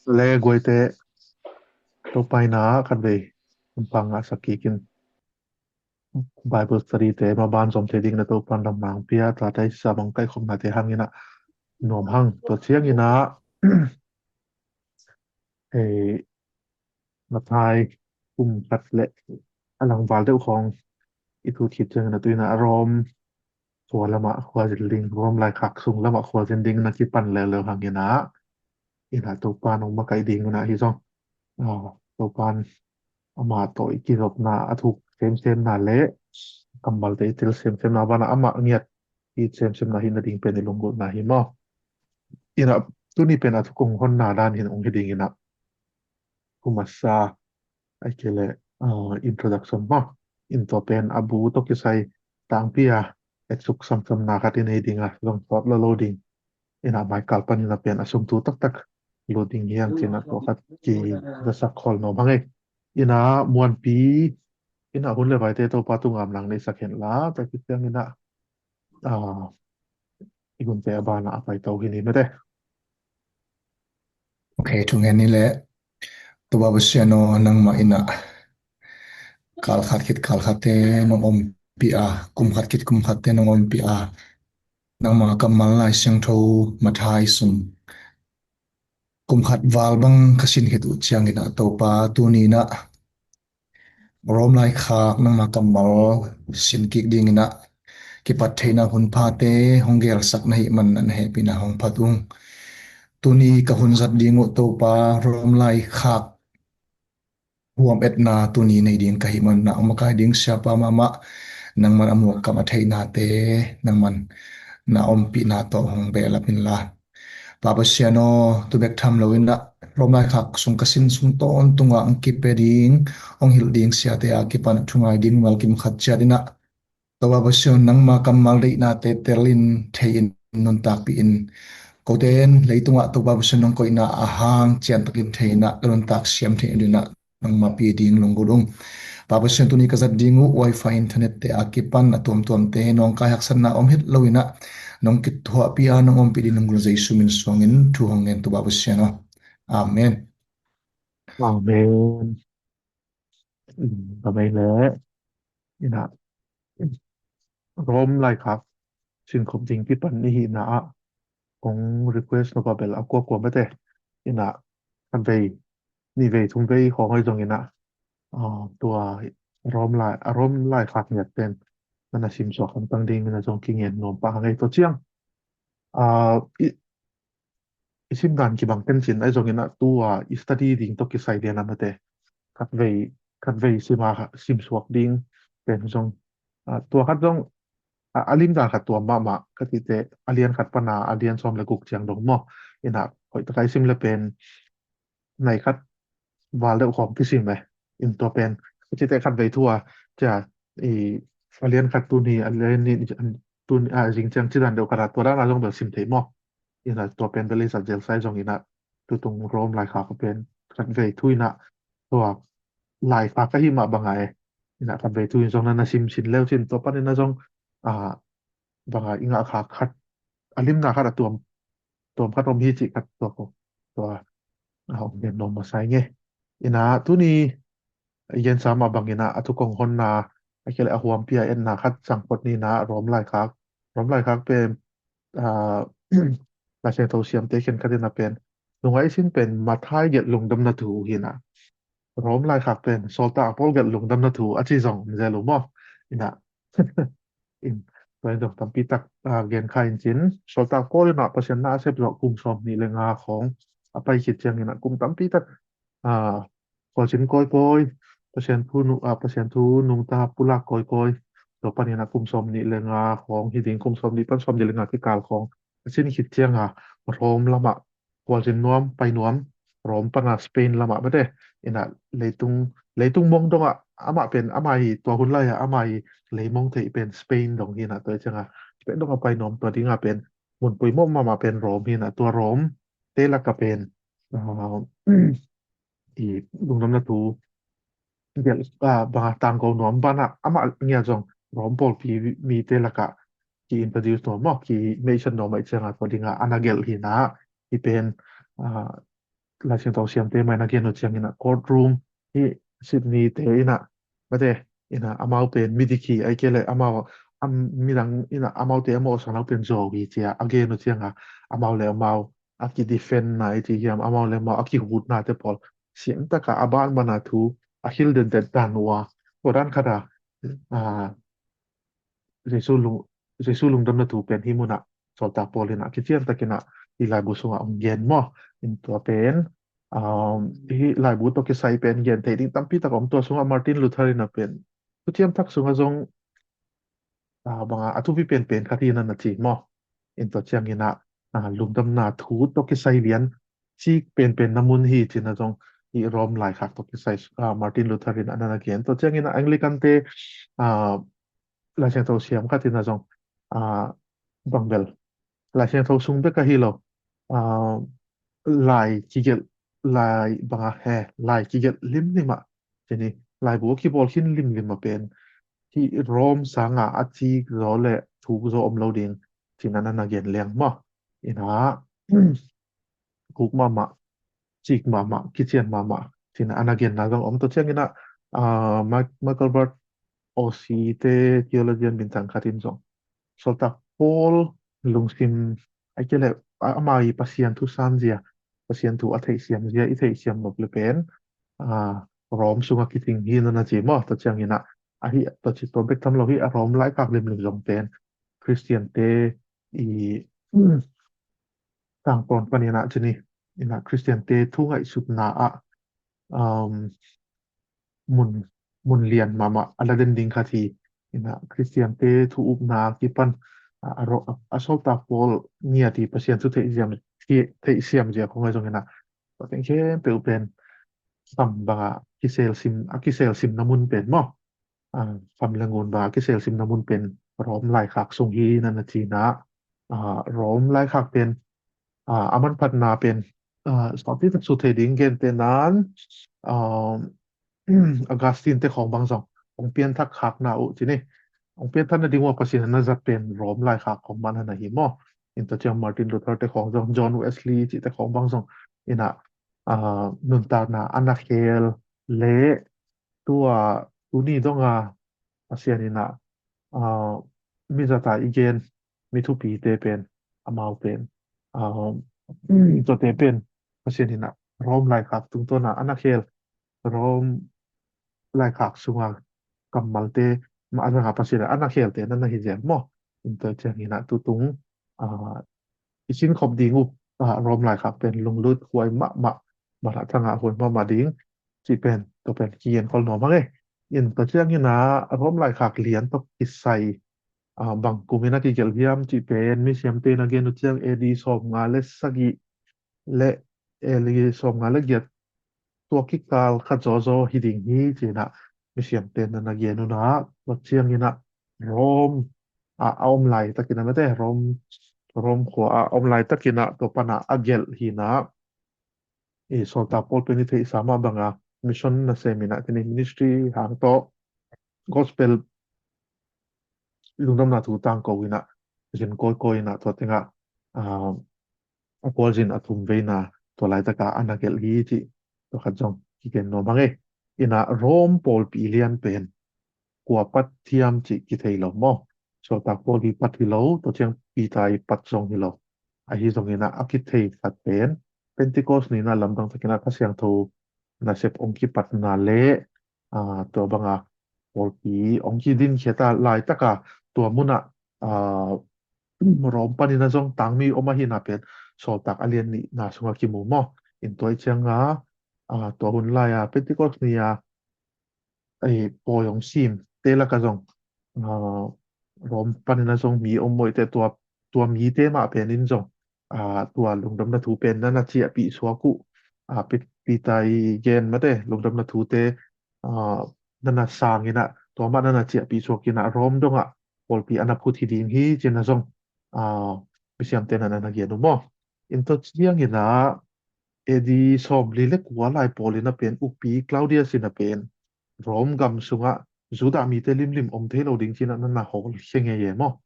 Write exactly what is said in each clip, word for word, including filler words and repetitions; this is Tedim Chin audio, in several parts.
Le guaite, Topa in ah khatvei hong pang ngahsak kik in, Bible study te maban zom thei dingin ah Topa in lamnang pia, tate sa bang kaikhopnate hangin ah nuam hang. Tua ciangin ah, eh, Mathai kum khat le a langval deuh khawng i thut khit ciangin ah tu in ah Rom khua lamah khualzin ding, Rom laikhak sung lamah khualzin ding na kipan leuleu hangin ah, in ah Topa in hong makaih dingin ah hi zong, ah, Topa in amah tawh i kizopna a thuk semsemna le kammalte i tel semsemna banah amah ngiat i semsemna hi nading pen i lunggulhna hi maw. In ah tuni pen a thukong honna dan hi hong hi dingin ah, kum a sa, ahih kei leh, ah, introduction maw. In tua pen a bu tawh kisai tangpi a etsuk samsamna khat i nei ding a, zong sawt lo lo ding. In ah maikal panin ah pen a sungtu taktak lut ding hi hang ci-in ah tua khat kizasak khol nuam hang ei. In ah muanpi, in ah hun le vaite Topa tungah lamnang neihsak hen la, tua khit ciangin ah, ah, i hunte a banah a paito hi ni mate. Ok, thu ngen ni leh. Topa Pasian aw, nangmah in ah kal khat khit kal khatte nong ompih a, kum khat khit kum khatte nong ompih a, nangmah kammal Lai Siangtho Mathai sung kum khat val bang ka sin khit uh ciangin ah Topa tuni in ah Rom laikhak nangmah kammal sin kik dingin ah kipat theihna hun phate hong gelsak na hih man na hehpihna hong phat ung. Tuni ka hun zat ding uh Topa, Rom laikhak huam etna tuni nei ding ka hih man ah hong makaih ding siapa mahmah, nangman a muak kam a theihnate nangman na ompihnate tawh hong behlap inla. Pa Pasian aw, tu bek tham loin ah Rom laikhak sung ka sin sung tawntungah hong kipia ding, hong hilh ding siate a kipan thu ngai ding mimal kim khat ciat in ah, Topa Pasian nangma kammal deihnate telin thei-in nuntakpih in. Kote in leitungah Topa Pasian nong koihna a hang ciantakin thei in ah ka nuntak siam theih dingin ah nong makaih ding lunggulh ung. Pa Pasian, tuni ka zat ding uh wifi internet te a kipan a tuamtuamte nawngkai haksatna om het loin ah nong kithuahpih a nong ompih ding lunggulh Jesu min suangin thu hong ngen, Topa Pasian aw. Amen. Amen. Ka mei le, in ah Rom laikhak sinkhop ding kipan i hihna ah kong request nop a bel a kuakua mate, in ah khatvei, nihvei, thumvei khawng ahi zongin ah, ah, tua Rom lai, a Rom laikhak ngiat pen na na simsuak hamtang dingin ah zong kingen nuam pah hang ei. Tua ciang, ah, i, i sim dan kibang ken cin ahi zongin ah tua i study ding tawh kisai lian a mate, khatvei, khatvei sim a, simsuak ding pen zong, ah, tua khat zong, ah, a lim dan khat tuam mahmah ka cihte, a lian khat pan a a lian sawm le guk ciang dong maw. In ah hoih taka i sim le pen nai khat val deuh khawng kisim e. In tua pen ka cihte khatvei thu a, cia, i, a lian khat tuni, a lian nih, tuni, a, zing ciang ci dan deuh khat a tua dan a zong bel sim thei maw. In ah tua pen bel i zat zel sa ahi zongin ah tutung Rom laikhak pen khatvei thu in ah tua laikhak ka hih mah bang a e, in ah khatvei thu in zong na na sim sin leu cin tua panin ah zong, ah, bang a i ngahkhak khat, a limna khat a tuam, tuam khat om hi cih khat tua ko, tua, ah, om den nuam masa ing e. In ah tuni i gensa mah bangin ah a thukong honna, ahih kei leh a huampi a etna khat sang phot ni in ah Rom laikhak, Rom laikhak pen, ah, Lai Siangtho siamte khenkhat in ah pen nungah i sin pen Mathai gelh lungdamna thu hi in ah, Rom laikhak pen Sawltak Paul gelh lungdamna thu a ci zong om zel uh maw. In ah, in, tua in zong tampi tak, ah, gen kha in cin, Sawltak Paul in ah Pasian na a sep zawh kum sawm nih le nga khawng a pai khit ciangin ah kum tampi tak, ah, khualzin kawikawi, Pasian thu nu-, ah, Pasian thu nungta pulak kawikawi, tua panin ah kum sawm nih le nga khawng hi ding, kum sawm nih pan sawm nih le nga kikal khawng a sin khit ciang a Rom lamah khualzin nuam, pai nuam, Rom pan a Spain lamah mate, in ah leitung, leitung mong dongah amah pen, amah hi tua hun lai-ah amah hi leimong theih pen Spain dong hi in ah tua ciang a Spain dongah pai nuam, tua dingah pen mun poimawh mahmah pen Rom hi in ah tua Rom te lakah pen, ah, i lungdamna thu gelh, ah, bang a tangko nuam banah amah ngiat zong Rom pawlpi mite lakah ki introduce nuam maw, ki mention nuam ahih ciang a tua dingah a na gelh hi in ah, hi pen, ah, Laisiangtho siamte mai na gen uh ciangin ah courtroom hi Sydney te in ah mate in ah amau pen midikhi ai ke le amau am midang in ah amaute amau sanau pen zo hi cia a gen uh cianga amau le amau a kidefend na i ci hiam amau le amau a kihutna te pawl siam taka a ban mana thu a hil den den dan ua tua dan khata a Jesu lung Jesu lungdamna thu pen hi muna sawltak Paul in ah kician takin ah i laibu sungah ong gen maw in tua pen hi laibu tawh kisai pen gen thei ding tampi tak om tua sungah Martin Luther in ah pen thuciam thak sungah zong banga a thupi penpen khat hi na na ci maw in tua ciangin ah lungdamna thu tawh kisai lian cik penpen na mun hi cina zong i Rom laikhak tawh kisai Martin Luther in ah na na gen tua ciangin ah Anglican te Laisiangtho siam khat in ah zong bangbel Laisiangtho sung bek ahi lo lai kigelh lai banga he lai kigelh limlim ah cini laibu kibawl khin limlim ah pen hi Rom sanga a cik zaw le thuk zaw om lo ding cina na na gen leng maw ina kuk mahmah cik mahmah kician mahmah cina ana genna zong om tua ciangin ah Michael Burt Aussie te theologian bintang khat in zong sawltak Paul lungsim ai ke le ama i Pasian thu sanzia Pasian thu a theihsiam zia i theihsiam nop le pen Rom sunga kicing hi na na ci maw tua ciangin ah ahi tua ci tua bek tham lo hi a Rom laikhak limlim zong pen Christian te i tangtawn panin ah cini in ah Christian te thu ngaihsutna ah mun mun lian mahmah a la den ding khat hi in ah Christian te thu upna kipan a sawltak Paul ngiat i Pasian thu theihsiam zia khong ai zong in ah tua teng khempeuh pen sam banga kisel sim a kisel sim na mun pen maw sam le ngun banga kisel sim na mun pen Rom laikhak sung hi na na cina Rom laikhak pen a manphatna pen sawti tak su thei ding gente nan Augustine te khong bang zong ong pian thak khak na uh cini ong pian thak na ding ua Pasian na zat pen Rom laikhak khong man na hi maw in tua ciang Martin Luther te khong zong John Wesley ci te khong bang zong in ah nuntakna ana khel le tua tuni donga Pasian in ah mizata i gen mi thupite pen amau pen tuate pen Pasian in ah Rom laikhak tungtawna ana khel Rom laikhak sunga kammalte ma a zanga Pasian in ah ana khelte na na hi zel maw in tua ciangin ah tutung i sin khop ding uh Rom laikhak pen lunglut huai mahmah bala thanga huai mahmah ding ci pen tua pen kigen khol nuam hang e in tua ciangin ah Rom laikhak lian tawh kisai bang kumin a kigelh hiam ci pen misiamte na gen uh ciang A D sawm nga le sagih le A D sawm nga le giat tua kikal khat zawzaw hi ding hi cina misiamte na na gen uh na tua ciangin ah Rom a om lai takin ah mate Rom Rom khua a om lai takin ah tua pana a gelh hi na i sawltak Paul pen i theihsa mah banga mission na sem in ah tini ministry hang tawh gospel lungdamna thu tangko in ah zin kawikawi in ah tua tengah a kualzin a thum veina tua laitaka ana gelh hi cih tua khat zong kigen nuam hang e. In ah Rom pawlpi lian pen kua pat thiam cih kithei lo maw? Sawltak Paul i pat hi lo, tua ciang Peter i pat zong hi lo. Ahi zongin ah a kithei khat pen Pentecost ni in ah lamdang takin ah Kha Siangtho nasep ong kipatna le tua banga pawlpi ong kidin khiata laitaka tua munah Rom panin a zong tangmi om ahina pen Sawltak a lian nihna sunga kimu maw? In tua i cianga tua hun lai-a Pentecost ni-a pawi hong sim te laka zong Rom panin a zong mi om mawite tua, tua mite mah penin zong tua lungdamna thu pen nana ciahpih suak uh. Peter i gen mate lungdamna thute nana sanginah tua mah nana ciahpih suakinah Rom dongah pawlpi ana phut hi ding hi cina zong misiamte nana na gen uh maw? In tua cianginah A D sawmli le kua lai pawlina pen ukpi Claudius ina pen Rom gam sungah Judah mite limlim om thei lo ding cinah nana hawlkhia ngei e maw?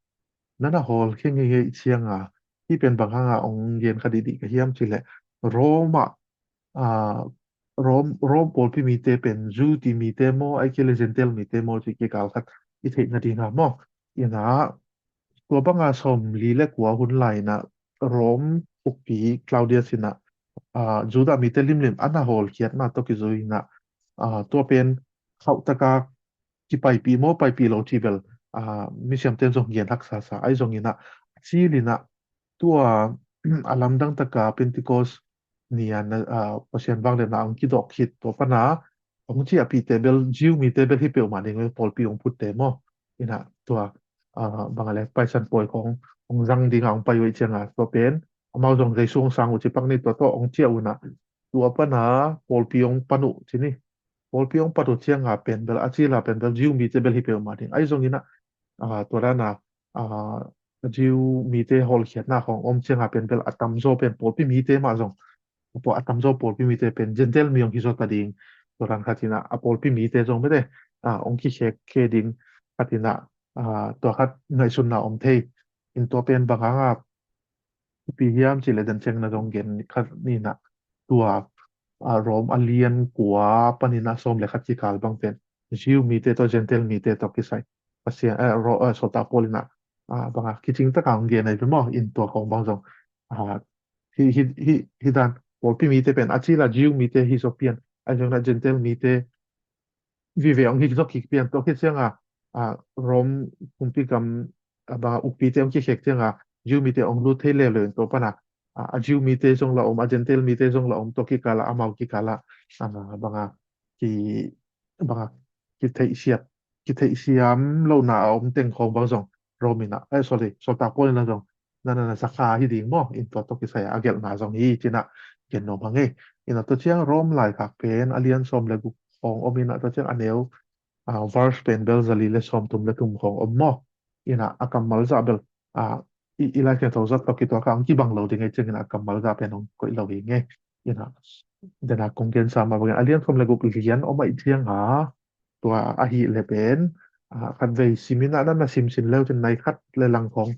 Nana hawlkhia ngei e i cianga hih pen bang hanga ong gen kha dihdih ka hiam cileh Rom ah ah, Rom, Rom pawlpi mite pen Jew ti mite maw, ai kei le Gentile mite maw, ci kikal khat i theih nading a maw. Ina, tua banga sawmli le kua hun lai ina Rom ukpi Claudius ina, ah, Judah mite limlim ana hawlkhiatna tawh kizui ina, ah, tua pen khauhtaka kipaipih maw, paipih lo ci bel, ah, misiamten zong gen haksa sa, ai zong ina, a cil ina, tua, a lamdang taka Pentecost ni a na, ah, Pasian vangliatna hong kidawk khit tua pana, hong ciahpihte bel, Jew mite bel hi peuhmah ding, pawlpi hong putte maw. Ina tua, ah, bang a le Paisan pawi khong, hong zang ding a hong pai uh cianga, tua pen, amau zong Jesu hong sang uh ci pak ni tua tawh hong ciah uh ina, tua pana, pawlpi hong pan uh ci ni. Pawlpi hong pat uh cianga pen bel, a cila pen bel, Jew mite bel hi peuhmah ding. Ai zong ina, ah, tua dana, ah, Jew mite hawlkhiatna khong om cianga pen bel, a tamzaw pen pawlpi mite mah zong. Pua a tamzaw pawlpi mite pen Gentile mi hong hi zawta ding. Tua dan khat ina, a pawlpi mite zong mete, ah, hong kikhek khe ding khat ina, ah, tua khat ngaihsutna om thei. In tua pen bang hanga thupi hiam ci le dan ciangina zong gen khat nina tua, ah, Rom a lian kua panina sawm le khat kikal bang pen Jew mite tawh Gentile mite tawh kisai. Pasian, eh, ro, eh, sawltak Paul ina, ah, banga kicing taka hong gen ai pen maw, in tua khong bang zong, ah, hi, hi, hi, hi dan, pawlpi mite pen, a cila Jew mite hi zaw pian, a zong na Gentile mite vive hong hi zaw kik pian, tua khit cianga, ah, Rom kumpi gam, ah, banga ukpite hong kikhek cianga, Jew mite hong lut thei leuleu in tua pana, ah, a Jew mite zong la om, a Gentile mite zong la om, tua kikala, amau kikala, ah, banga ki, banga kitheihsiat, kitheihsiam lohna a om teng khong bang zong Rom ina, eh, sorry, sawltak Paul ina zong, na, na, na zakha hi ding maw, in tua tawh kisai a gelhna zong hi cina gen nuam hang e. Ina tua ciang Rom laikhak pen, a lian sawm le guk khong om ina tua ciang a neu, ah, verse pen bel zali le sawm thum le thum khong om maw. Ina a kammal zah bel, ah, i, i Lai Thiangtho zat tawh kituak a hong kibang lo ding e ciangin a kammal zah pen hong koih lo hi nge. Ina, dena kong gen sa mah bangin, a lian sawm le guk lian om ai cianga, tua ahih le pen, ah, khatvei sim ina na, na sim sin leu cin nai khat le lang khong,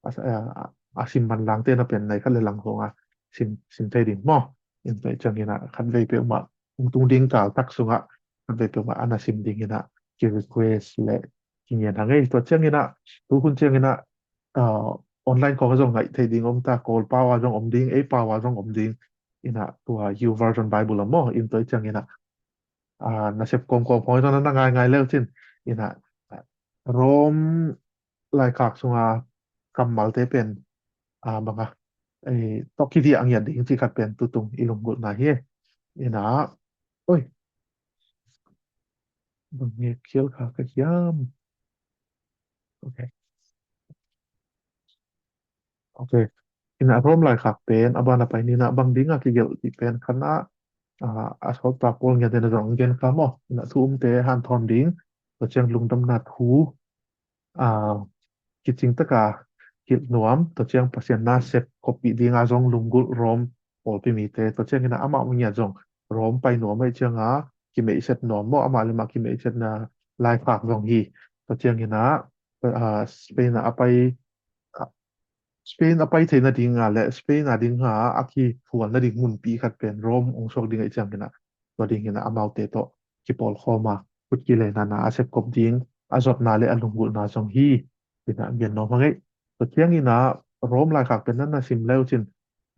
a, a, a sim manlangte na pen nai khat le lang khong a sim, sim thei ding maw. In tua ciangina khatvei peuhmah hong tung ding kal tak sunga khatvei peuhmah ana sim ding ina ki request le ki ngen hang e. Tua ciangina, tu hun ciangina, ah, online khong zong ngaih thei ding om ta, Kawl pau a zong om ding, ei pau a zong om ding. Ina tua YouVersion Bible a maw, in tua ciangina, ah, nasep kawmkawm khong zong na ngai ngai leu cin. Ina, ah, Rom laikhak sunga kammalte pen, ah, banga, eh, tawh kidiah ngiat ding ci khat pen tutung i lunggulhna hi. Ina, oi. Bang nge khial kha ka hiam. Ok. Ok. Ina Rom laikhak pen, a bana pai nina bang dinga kigelh ti pen khatna, ah, a sawltak Paul ngiat dena zong gen kha maw. Ina thu umte hanthawn ding, tua ciang lungdamna thu, ah, kicing taka hilh nuam, tua ciang Pasian na sep koppih dinga zong lunggulh Rom pawlpi mite, tua ciangina amah ngiat zong Rom pai nuam ai cianga, kimeihset nuam maw, amah le mah kimeihsetna laikhak zong hi. Tua ciangina, ah, Spain a pai, ah, Spain a pai theina dinga le Spain a dinga a kiphualna ding munpi khat pen Rom hong suak ding ai ciangina, tua dingina amaute tawh kipawlkhawma, khut kilenana a sepkop ding, a zotna le a lunggulhna zong hi. Ina gen nuam hang e. Tua ciangina Rom laikhak pen na na sim leu cin,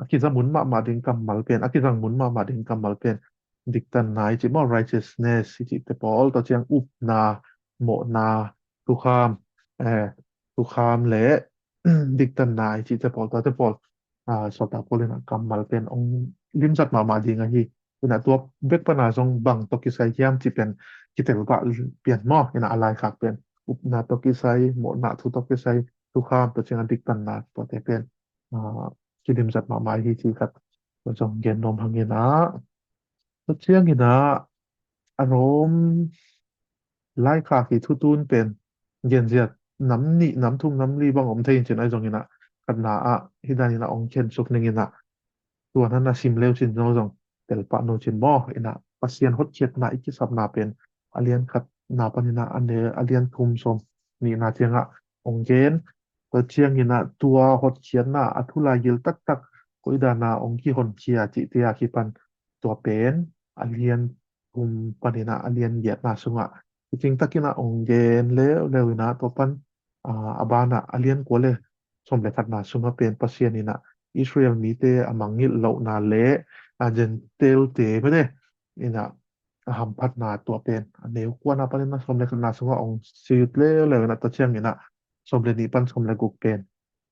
a kiza mun mahmah ding kammal pen, a kizang mun mahmah ding kammal pen, diktanna i ci maw, righteousness i cihte pawl, tua ciang upna, mawhna, thukham, eh, thukham le diktanna i cihte pawl, tuate pawl, ah, sawltak Paul ina kammal pen hong limzat mahmah ding ahi. Ina tua bek pana zong bang tawh kisai hiam ci pen kitel pah pian maw, ina a laikhak pen upna tawh kisai, mawhna thu tawh kisai, thukham, tua ciang a diktanna tuate pen, ah, kilimzat mahmah hi ci khat zong gen nuam hang ina. Tua ciangina a Rom laikhak i thutun pen genziat nam nih, nam thum, nam li bang om thei in cin ai zongina khatna ah hi danina hong khensuk ningina tua na na sim leu cin zong zong tel pah nu cin maw, ina Pasian hotkhiatna i kisapna pen a lian khatna panina a ne, a lian thum sawm nihna cianga hong gen. Tua ciangina tua hotkhiatna a thu laigil taktak koi dana hong kihonkhia cihte a kipan tua pen a lian thum panin ah a lian giatna sungah kicing takin ah hong gen leuleu in ah, tua pan, aa, a banah a lian kua le sawm le khatna sungah pen Pasian in ah Israel mite a mangngilh lohna le a Gentile-te mete in ah a hamphatna, tua pen a neu kuana panin ah sawm le khatna sungah hong sit leuleu in ah, tua ciangin ah sawm le nih pan sawm le guk pen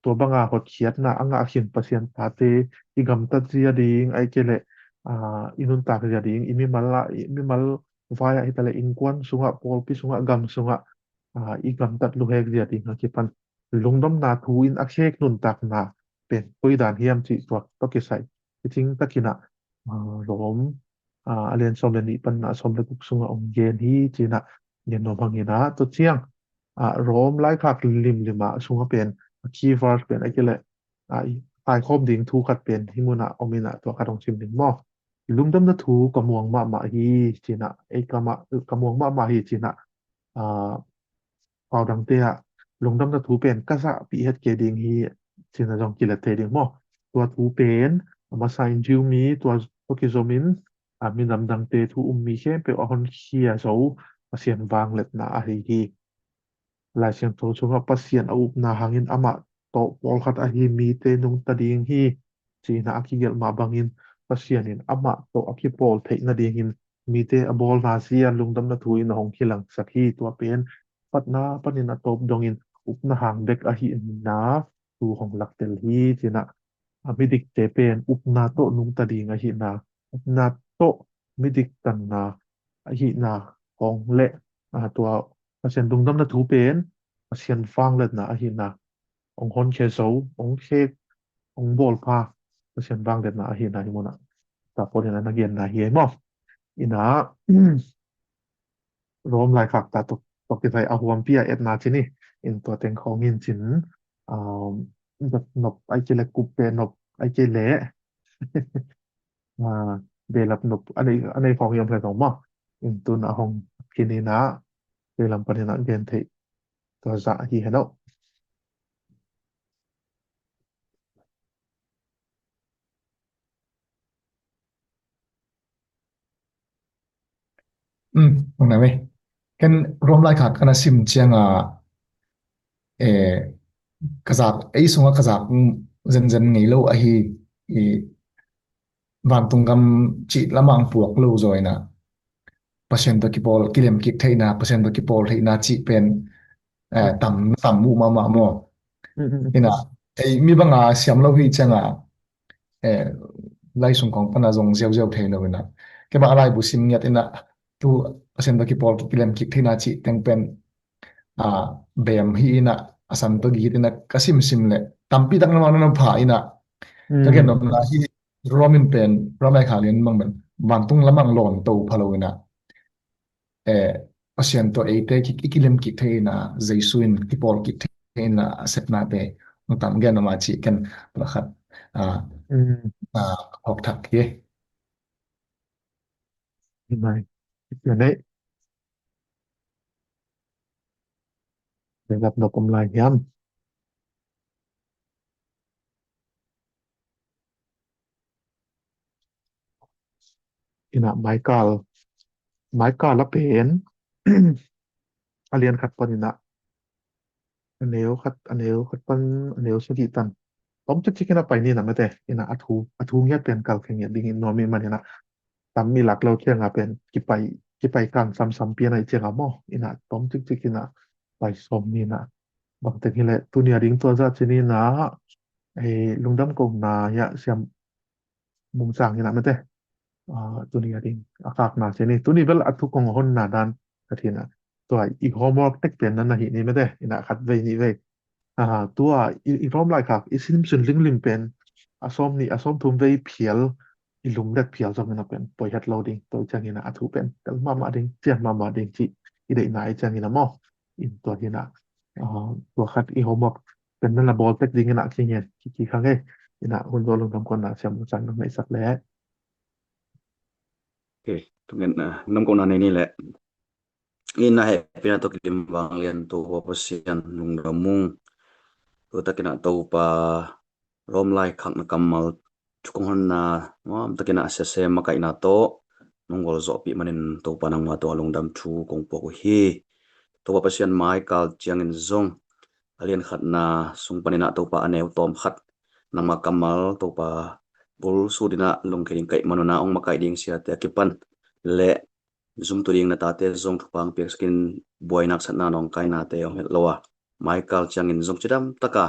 tua banga hotkhiatna a ngah khin Pasian tate i gamtat zia ding, ahih kei leh, aa, i nuntak zia ding, i mimal ah, i mimal vai ah hi ta leh innkuan sungah, pawlpi sungah, gam sungah, aa, i gamtat luhek zia ding a kipan lungdamna thu in a khek nuntakna pen koi dan hiam cih tua tawh kisai kicing takin ah, aa, Rom, aa, a lian sawm le nih pan a sawm le guk sungah hong gen hi ci-in ah gen nuam hang in ah, tua ciang, aa, Rom laikhak limlim ah sungah pen a key verse pen ahih kei leh, aa, i taikhawm ding thu khat pen hih munah om in ah, tua khat hong sim ding maw. Lungdamna thu ka muang mahmah hi ci-in ah, ei ka mah, ka muang mahmah hi ci-in ah, aa, pau dangte ah lungdamna thu pen ka zahpih het kei ding hi ci-in ah zong kilet thei ding maw. Tua thu pen a masa in Jew mi, tua, tua kizomin, aa, minam dangte thu um mi khempeuh a honkhia zo Pasian vangliatna ahi hi. Lai Siangtho sungah Pasian a upna hangin amah tawh pawlkhat ahi mite nungta ding hi ci-in ah a kigelh mah bangin, Pasian in amah tawh a kipawl theih nadingin mite a bawlna zia lungdamna thu in a hong kilangsak hi. Tua pen phatna panin a tawp dongin upna hang bek ahihna thu hong laktel hi ci-in ah, a midikte pen upna tawh nungta ding ahihna, upna tawh midik tanna ahihna khawng le, aa, tua Pasian lungdamna thu pen Pasian vangliatna ahihna hong honkhia zo, hong khek, hong bawlpha Pasian vangliatna ahihna hih munah taponin a na genna hi ei maw. In ah, Rom laikhak ta tawh, tawh kisai a huampi a etna ci ni. In tua teng khawng in cin, um, dap nop ahih kei leh kup pe nop ahih kei leh, aa, behlap nop a nei, a nei khawng i om hlei zong maw. In tun a hong khin in ah veilam panin ah gen theih tua zah hi hen aw. Um, ong na ve. Ken Rom laikhak ka na sim ciang a, eh, ka zak, ei sungah ka zak zenzen ngei lo ahi, i vantung gam cih lamah ang puak lo zaw in ah, Pasian tawh kipawl, kilem kik theihna, Pasian tawh kipawl theihna cih pen, eh, tam, tam uh mahmah maw. In ah, ei mi banga siam lo hi ciang a, eh, lai sung khawng pan a zong ziauziau thei lo in ah, kei bang a laibu sim ngiat in ah, tu Pasian tawh kipawl, kilem kik theihna cih teng pen, aa, beem hi in ah, a san tawh git in ah ka simsim leh tampi tak na mah na pha in ah, ka gen nopna hi. Rom in pen, Rom laikhak lian bang pen vantung lamah lawn to pha lo in ah, eh, Pasian tawh eite ki, i kilem kik thei in ah, Jesu in kipawl kik thei in ah, a sepnate hong tam gen nopna cih ken pakhat, aa, aa, hawk thak hi. Nei. Nei. Behlap nop om lai hiam? In ah Michael, Michael a pen a lian khat pan in ah a neu khat, a neu khat pan a neu sagih tan tawm cikcik in ah pai ni in ah mate. In ah a thu, a thu ngiat pen kal khe ngiat ding in nuam i hih man in ah, tam i lak lo ciang a pen kipai, kipai kang samsam pian ahih ciang a maw. In ah tawm cikcik in ah pai sawm ni in ah, bangteng hi leh tuni a ding tua zah ci ni in ah, eh, lungdam kohna hi a, siam Mung Sang in ah mate. Aa, tuni a ding a khakna ci ni. Tuni bel a thu kong honna dan ka ci in ah, tua i homework tek pen na na hih ni mate. In ah khat vei nih vei, aa, tua i, i Rom laikhak i sim sun lingling pen a sawm nih, a sawm thum vei phial, i lumlet phial zong in ah pen poi het lo ding. Tua ciang in ah a thu pen tel mahmah ding, cian mahmah ding cih i deihna ahih ciang in ah maw. In tua hi in ah, aa, tua khat i homework pen na na bawl tek ding in ah kingen kiki kha ngei. In ah hun zaw lungdam kohna siam Mung Sang nong neihsak leh. Ok, tung in ah lungdam kohna nei ni leh. In ah hehpihna tawh kilim vanglian Topa Pasian lungdam ung. Tua takin ah Topa Rom laikhak na kammal thu kong honna nuam takin a siasem makaihna tawh nong gualzawhpih manin Topa nangma tawh a lungdam thu kong puak uh hi. Topa Pasian, mai kal ciangin zong a lian khatna sung panin ah Topa a neu tawm khat nangma kammal Topa bul sut in ah lungke ding kaih manun ah hong makaih ding siate a kipan le zumtu ding na tate zong thupha hong piaksakin buainak satna nawngkainate hong het lo a, mai kal ciangin zong cidam taka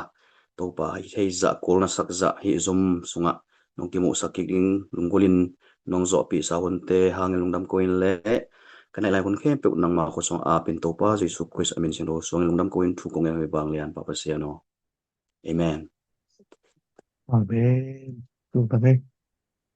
Topa hih thei zah, kul na sak zah hih zum sungah nong kimuhsak kik ding lunggulhin nong zawhpih sa hunte hangin lungdam ko in le ka neih lai hun khempeuh nangma khuasung apin Topa Jesu Khrist a min siangtho suangin lungdam ko in thu kong ngen hi vanglian Pa Pasian aw. Amen. Amen. Lungdam hi.